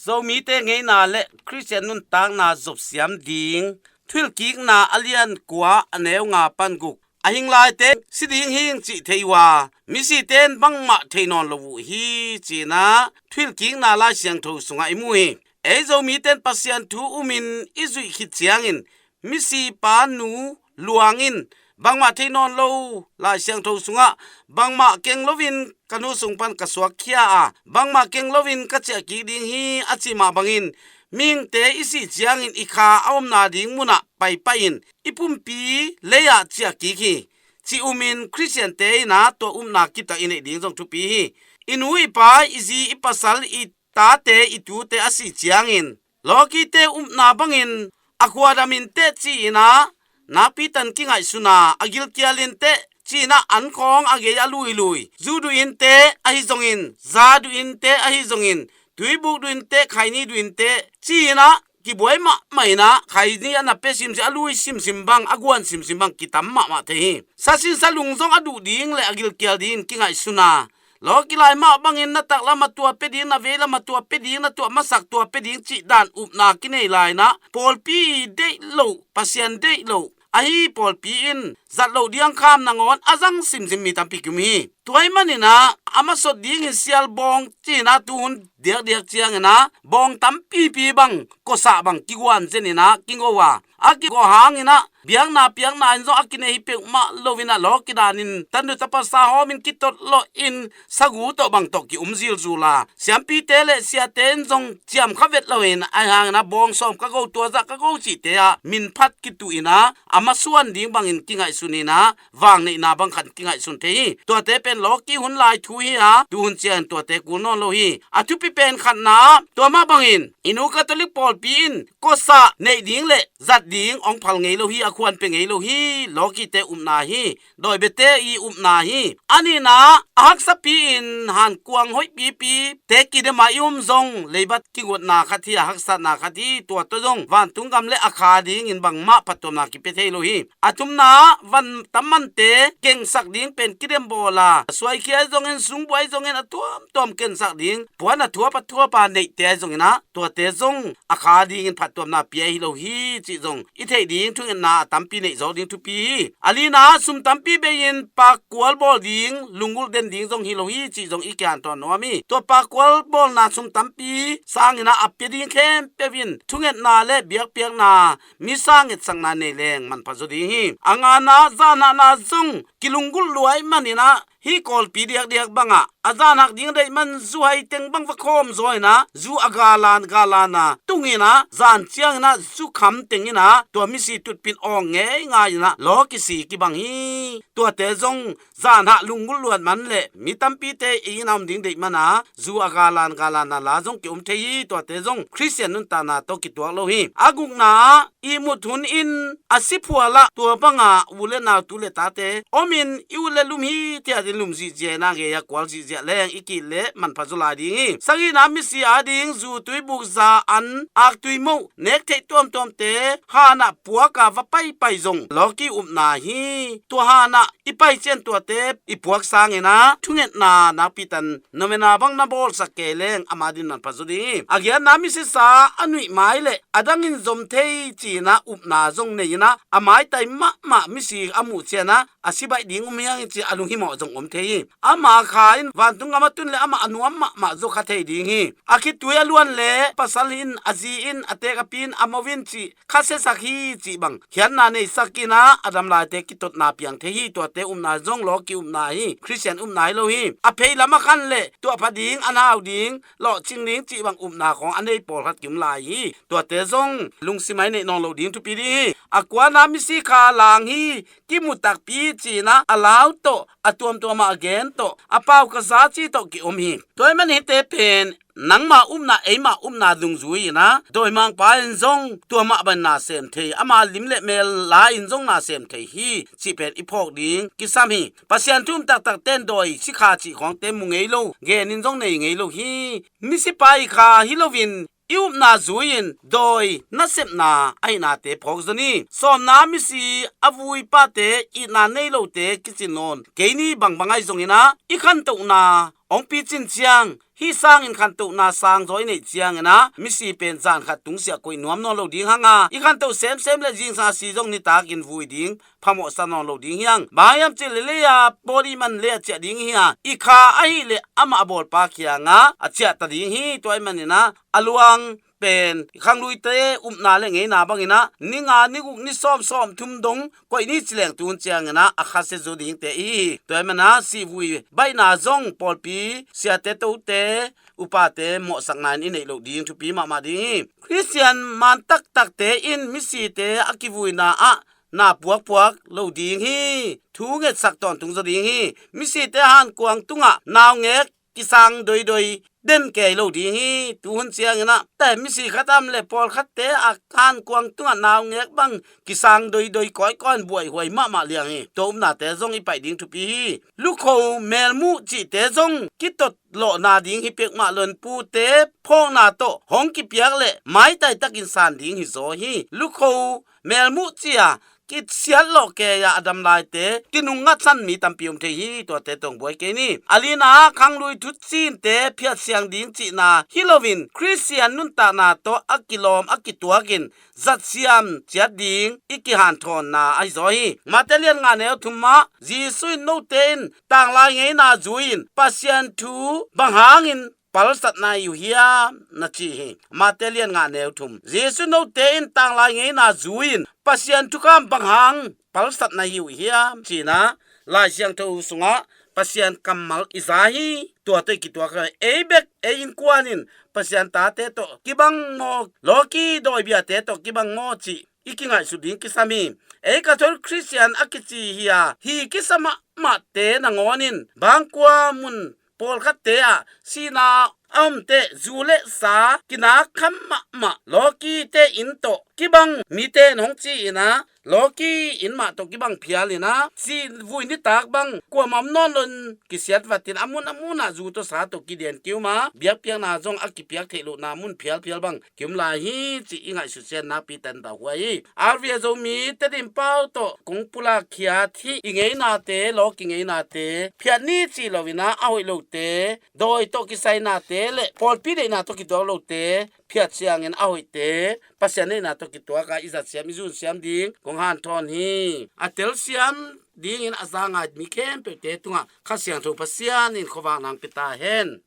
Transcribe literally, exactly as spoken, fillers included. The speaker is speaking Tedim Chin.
Zomite ngeina le Khristian nuntakna zopsiam ding Thuhilhkikna a lian kua a neu nga pan guk. A hinglaite si ding hing cih thei uh a, misite in bangmah thei nawn lo uh hi, ci-in ah Thuhilhkikna Lai Siangtho sungah i mu hi. Ei Zomite in Pasian thu umin i zuih khit ciangin misipa nu Luang in bangmah thei nawn lo, Lai Siangtho sungah bangmah keng loin ka nu sung pan ka suakkhia a, bangmah keng loin ka ciahkik ding hi a cih mah bangin, mihingte i sih ciangin i kha a omna ding munah paipai-in i pumpi lei-ah ciahkik hi, ci umin Khristiante in ah tua upna kiptak i neih ding zong thupi hi. I nu i pa, i zi i pasal, i tate i tute a sih ciangin lawkite upna bangin a khuadam inteh ci-in ah nakpi tan kingaihsun a, a gilkial inteh ci-in ah ankhawng a gei a luilui, zu duh inteh ahi zongin, za duh inteh ahi zongin, tuibuk duh inteh, khaini duh inteh ci-in ah kibuai mahmah in ah khaini a na pia simsim, a lui simsim bang, a guan simsim bang kitam mahmah thei hi. Sasin salung zong a duh ding le a gilkial dingin kingaihsun a, lawki lai mah bangin na taklam a tua pia ding, na veilam a tua pia ding, na tuah masak tua pia ding cih dan upna kinei lai-in ah pawlpi deih loh, Pasian deih loh ahi pawlpi in zat loh ding kham nangawn a zang simsim mi tampi ki om hi. Tua ahih manin ah a masot dingin sialbawng ci-in ah tuhun diakdiak ciangin ah bawng tampipi bang, kosah bang kiguan zenin ah kingo a, a kigo hangin ah biakna piakna in zong a kinei hi peuhmah loin ah lawki danin tannu tapasa hawmin kitotlawhin sagu tawh bang tawh ki-um zilzul a, siampite le siate in zong ciamkha vet loin, ahi hangin ah bawng sawm ka go, tua zah ka go cihte ah minphat kituhin ah a masuan ding bangin kingaihsun in ah vangneihna bang khat kingaihsun thei hi. Tuate pen lawki hun lai thu hi a, tuhun ciangin tuate kul nawn lo hi. A thupi pen khatna ah tua mah bangin i nu Catholic pawlpi in kosah neih ding le zat ding hong phal ngei lo hi, a khuan pia ngei lo hi, lawkite upna hi, dawi biate i upna hi. A nihna ah a haksapi-in hankuang hoihpipite kidem a i om zong leibat kigotna khat hi, a haksatna khat hi. Tua tawh zong vantung gam le a kha dingin bangmah phattuamna kipia thei lo hi. A thumna ah van tam mante kengsak ding pen kidem bawl a, suaikhia ahi zongin, sungbuai ahi zongin, a tuamtuam kengsak ding puan a thuap a thuap a neihte ahi zongin ah tuate zong a kha dingin phattuamna pia hi lo hi cih zong i theih ding thungetna a tampi neih zawk ding thupi hi. A lina ah sum tampi bei-in pakkual bawl ding, lunggulh den ding zong hi lo hi cih zong i kihanthawn nuam hi. Tua pakkual bawlna sum tampi sangin ah a pia ding khempeuh in thungetna le biakpiakna, misa ngetsakna nei leng manpha zaw ding hi. A ngana ah zanhahna zong kilunggulh lua ahih manin ah hih Kawlpi diakdiak bangah a zanhak ding a deih man zu hai teng bang va khawm zaw in ah zu a galan galan a tung in ah zan ciangin ah zu kham teng in ah tua misi tutpin awng ngeingai in ah law kisi kibang hi. Tuate zong zanhah lunggulh luat man le mi tampite i inn a om ding deih man a zu a galan galan a la zong ki-um thei hi. Tuate zong Khristian nuntakna tawh kituak lo hi. A gukna ah ihmut hun in a si phualah tua bangah u le nau tu le tate omin i ut le lum hi tiatin lum zihziah in a gei a kual zihziah leng i kih leh manpha zaw lai ding hi. Sagihna misi ading zu, tuibuk, za, an, aktui, moh nek theih tuamtuamte hanah puak a va paipai zong lawki upna hi. Tua hanah i pai cian tuate i puak sangin ah thungetna nakpi tan novena bang na bawlsak kei leng ama din manpha zaw ding hi. A giatna misisa a nuih mai le adangin zom thei ci-in ah upna zong nei in ah a maitai mahmah misi a muh cian ah a si baih ding um hiang hi ci a lunghimawh zong om thei hi. Ama kha in vantung gam a tun le amah a nuam mahmah zaw kha thei ding hi. A khitui a luan le pasal in, a zi in, a teek a pi in, a mo in cih kha siasak hi cih bang khiatna neisak in ah a damlaite kitotna piang thei hi. Tuate upna zong lawki upna hi, Khristian upna hi lo hi. A pheilam a khan le tuahpha ding, a nau ding, lawhcing ding cih bang upna khawng a nei pawlkhat ki-um lai hi. Tuate zong lungsim a i neih nawn loh ding thupi ding hi. A kuana misi kha lang hi, kimu takpi ci-in ah a lau tawh, a tuamtuam ah a gen tawh, a pau ka za ci tawh ki-um hi. Tua ahih man hihte pen nangma upna, eima upna dungzui in ah dawimangpa in zong tua mah bang na sem thei, ama lim le mel la in zong na sem thei hi cih pen i phawk ding kisam hi. Pasian thu um taktakte in dawi, sikha cih khawngte mu ngei lo, gen in zong nei ngei lo hi. Misipa i kha hi loin i upna zui-in dawi nasepna ahihnate phawk zaw ni. Sawmna misi a vui pate, itna nei lote kicin nawn kei ni. Bangbang ahi zongin ah i khantohna hong picin ciang Hih sangin khantohna sangzaw i neih ciangin ah misi pen zan khat tungsiah koih nuam nawn lo ding hang a, i khantoh semsem le zingsang a si zong nitakin vui ding phamawhsa nawn lo ding hi hang. Bang hiam cih leh lei-a bawl i man lei-a ciah ding hi a, i kha ahih leh amah a bawlpa kiangah a ciahta ding hi. Tua ahih manin ah a luang pen khangluite upna le ngeina bangin ah ni nga, ni guk, ni sawm, sawm thum dong koih ni ci leng tu hun ciangin ah a khasia zo dingte i hi hi. Tua ahih manin ah sihvui baihna zong pawlpi siate, tote, upate mawhsakna in i neih loh ding thupi mahmah ding hi. Khristian man taktakte in misite a kivuina ah na puakpuak lo ding hi. Thu ngetsak tawntung zaw ding hi. Misite hankuang tungah naungek kisang doidoi den kei lo ding hi. Tu hun ciangin ah te misi khat a om leh pawlkhatte a hankuang tungah naungek bang kisang doidoi kawikawi in buaihuai mahmah liang hi. Tua upnate zong i paih ding thupi hi. Lukho, melmuh cihte zong kitot lawhna ding hi peuhmah lo in pute phawkna tawh hong kipiak leh maitai takin san ding hi zaw hi. Lukho, melmuh ci-a kisiat lawh kei-a a dam laite kinungngatsan mi tampi om thei hi. Tuate tawh buai kei ni. A lina ah khanglui thucinte phiatsiang ding cihna hi loin Khristian nuntakna tawh a kilawm a kituakin zatsiam ciat ding i kihanthawnna ahi zaw hi. Mate lian nga neu thum ah Jesu in note in tanglai ngeina zui-in Pasian thu bang hangin palsatna hi uh hiam na ci hi. Mate lian nga neu thum. Jesu note in tanglai ngeina zui-in Pasian thukham bang hang palsatna hi uh hiam ci-in ah Lai Siangtho sungah Pasian kammal i za hi. Tuate kituak a ei bek ei innkuan in Pasian tate tawh kibang maw, lawki dawibiate tawh kibang maw cih i kingaihsut ding kisam hi. Ei Catholic Khristian a kici hi a, hi kisa mahmahte nangawn in bangkua mun pawlkhatte ah sihna a om teh zu le sa kinak kham mahmah lawkite inn tawh kibang mite in hong ci-in ah lawki inn mah tawh kibang phial in ah sihvui nitak bang kuamah om nawn lo in kisiat vatin a mun a munah zu tawh sa tawh kidian kium a biakpiakna zong a kipiak theih lohna mun phialphial bang kium lai hi cih i ngaihsut sian nakpi ten tau huai hi. R V A Zomi Tedim pau tawh kong pulak khiat hih i ngeinate, lawki ngeinate phiat ni cih lo in ah a hoih lote dawi tawh kisainate le pawlpi deihna tawh kituak lote phiat ciangin a hoihte Pasian deihna tawh kituak a i zatsiam i zunsiam ding kong hanthawn hi. A telsiam dingin a za ngai mi khempeuhte tungah Kha Siangtho Pasian in khuavak nang pia ta hen.